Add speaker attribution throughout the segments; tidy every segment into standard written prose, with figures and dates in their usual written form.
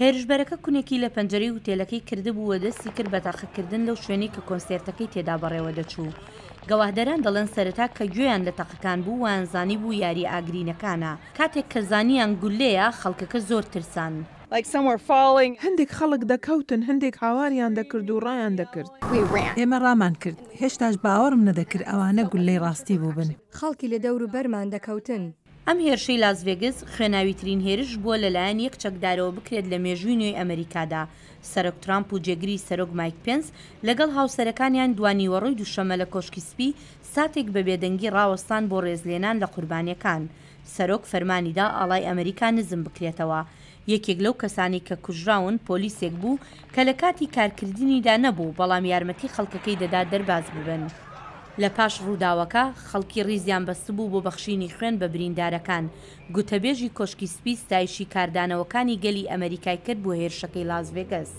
Speaker 1: هێرشبەرەکە کونێکی لە پەنجەرەی هوتێلەکەی کردبوو و دەستی کرد بە تەقەکردن لەو شوێنەی کە کۆنسێرتەکەی تێدا بەڕێوەدەچوو. گەواهدەران دەڵێن سەرەتا کە گوێیان لە تەقەکان بوو وایانزانیبوو یارییە ئاگرینەکانە. کاتێک کە زانیان گوللەیە، خەڵکەکە زۆر ترسان.
Speaker 2: هەندێک خەڵک دەکەوتن، هەندێک هاواریان دەکرد و ڕایان دەکرد.
Speaker 3: ئێمە ڕامان کرد. هێشتاش باوەڕم نەدەکرد ئەوانە گوللەی ڕاستی بووبن.
Speaker 4: خەڵکی لە دەوروبەرمان دەکەوتن.
Speaker 1: ئەم هێرشەی لاس ڤێگس خوێناویترین هێرش بووە لەلایەن یەک چەکدارەوە بکرێت لە مێژووی نوێی ئەمریکادا. سەرۆک ترامپ و جێگری سەرۆک مایک پێنس لەگەڵ هاوسەرەکانیان دوانیوەڕۆی دووشەممە لە کۆشکی سپی ساتێک بە بێدەنگی ڕاوەستان بۆ ڕێزلێنان لە قوربانیەکان. سەرۆک فەرمانی دا ئاڵای ئەمریکا نزم بکرێتەوە. یەکێک لەو کەسانەی کە کوژراون پۆلیسێک بوو کە لە کاتی کارکردنیدا نەبوو بەڵام یارمەتی خەڵکەکەی دەدا دەرباز ببن. لە پاش ڕووداوەکە خەڵکی ڕیزیان بەستبوو بۆ بەخشینی خوێن بە بریندارەکان. گوتەبێژی کۆشکی سپی ستایشی کاردانەوەکانی گەلی ئەمریکای کرد بۆ هێرشەکەی لاس ڤێگەس.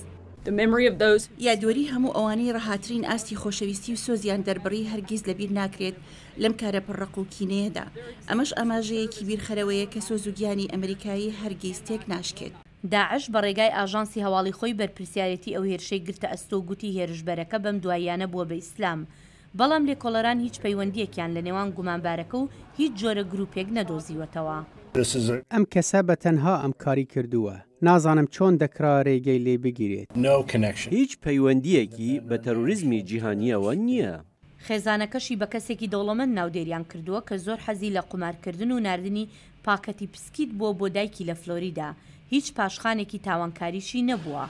Speaker 5: یادوەری هەموو ئەوانەی ڕەهاترین ئاستی خۆشەویستی و سۆزیان دەربڕی هەرگیز لەبیر ناکرێت لەم کارە پڕ ڕق و کینەیەدا. ئەمەش ئاماژەیەکی بیرخەرەوەیە کە سۆز و گیانی ئەمریکایی هەرگیز تێک ناشکێت.
Speaker 1: داعش بە ڕێگای ئاژانسی هەواڵی خۆی بەرپرسیارێتی ئەو هێرشەی گرتە ئەستۆ و گوتی هێرشبەرەکە بەم دواییانە بووە بە ئیسلام. بەڵام لێکۆڵەران هیچ پەیوەندییەکیان لە نێوان گومانبارەکە و هیچ جۆرە گروپێک نەدۆزیوەتەوە.
Speaker 6: ئەم کەسە بە تەنها ئەم کاری کردووە. نازانم چۆن دەکرا رێگەی لێ بگیرێت.
Speaker 7: هیچ پەیوەندییەکی بە تەرۆریزمی جیهانییەوە نییە.
Speaker 1: خێزانەکەشی بە کەسێکی دەوڵەمەند ناودێریان کردووە کە زۆر حەزی لە قومارکردن و ناردنی پاکەتی پسکیت بووە بۆ دایکی لە فلۆریدا، هیچ پاشخانێکی تاوانکاریشی نەبووە.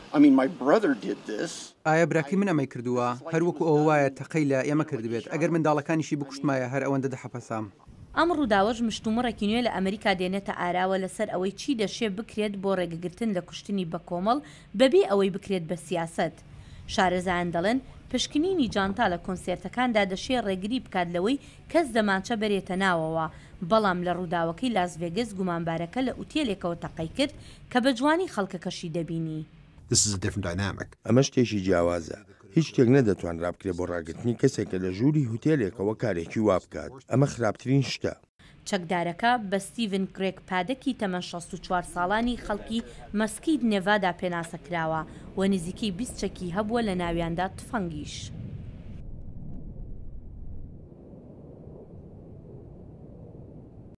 Speaker 8: ئایا براکەی من ئەمەی کردووە؟ هەر وەکو ئەوە وایە تەقەی لە ئێمە کردبێت. ئەگەر منداڵەکانیشی بکوشتمایە هەر ئەوەندە دەحەپەسام.
Speaker 1: ئەم ڕووداوەش مشتومڕێکی نوێ لە ئەمریکا دێنێتە ئاراوە لەسەر ئەوەی چی دەشێ بکرێت بۆ ڕێگەگرتن لە کوشتنی بەکۆمەڵ بەبێ ئەوەی بکرێت بە سیاسەت. شارەزایان دەڵێن، پشکنینی جانتا لە کۆنسێرتەکاندا دەشێ ڕێگری بکات لەوەی کەس دەمانچە بەرێتە ناوەوە، بەڵام لە ڕووداوەکەی لاس ڤێگەس گومانبارەکە لە ئوتێلێکەوە تەقەی کرد کە بە جوانی خەڵکەکەشی دەبینی.
Speaker 9: ئەمە شتێکی جیاوازە. هیچ شتێک نەدەتوانرا بکرێت بۆ ڕاگرتنی کەسێک کە لە ژووری هوتێلێکەوە کارێکی وا بکات. ئەمە خراپترین شتە.
Speaker 1: چەکدارەکە بە ستیڤن گرێگ پادەکی تەمەن 64 ساڵانی خەڵکی مەسکیت نێڤادا پێناسە کراوە و نزیکەی 20 چەکی هەبووە لە ناویاندا تفەنگیش.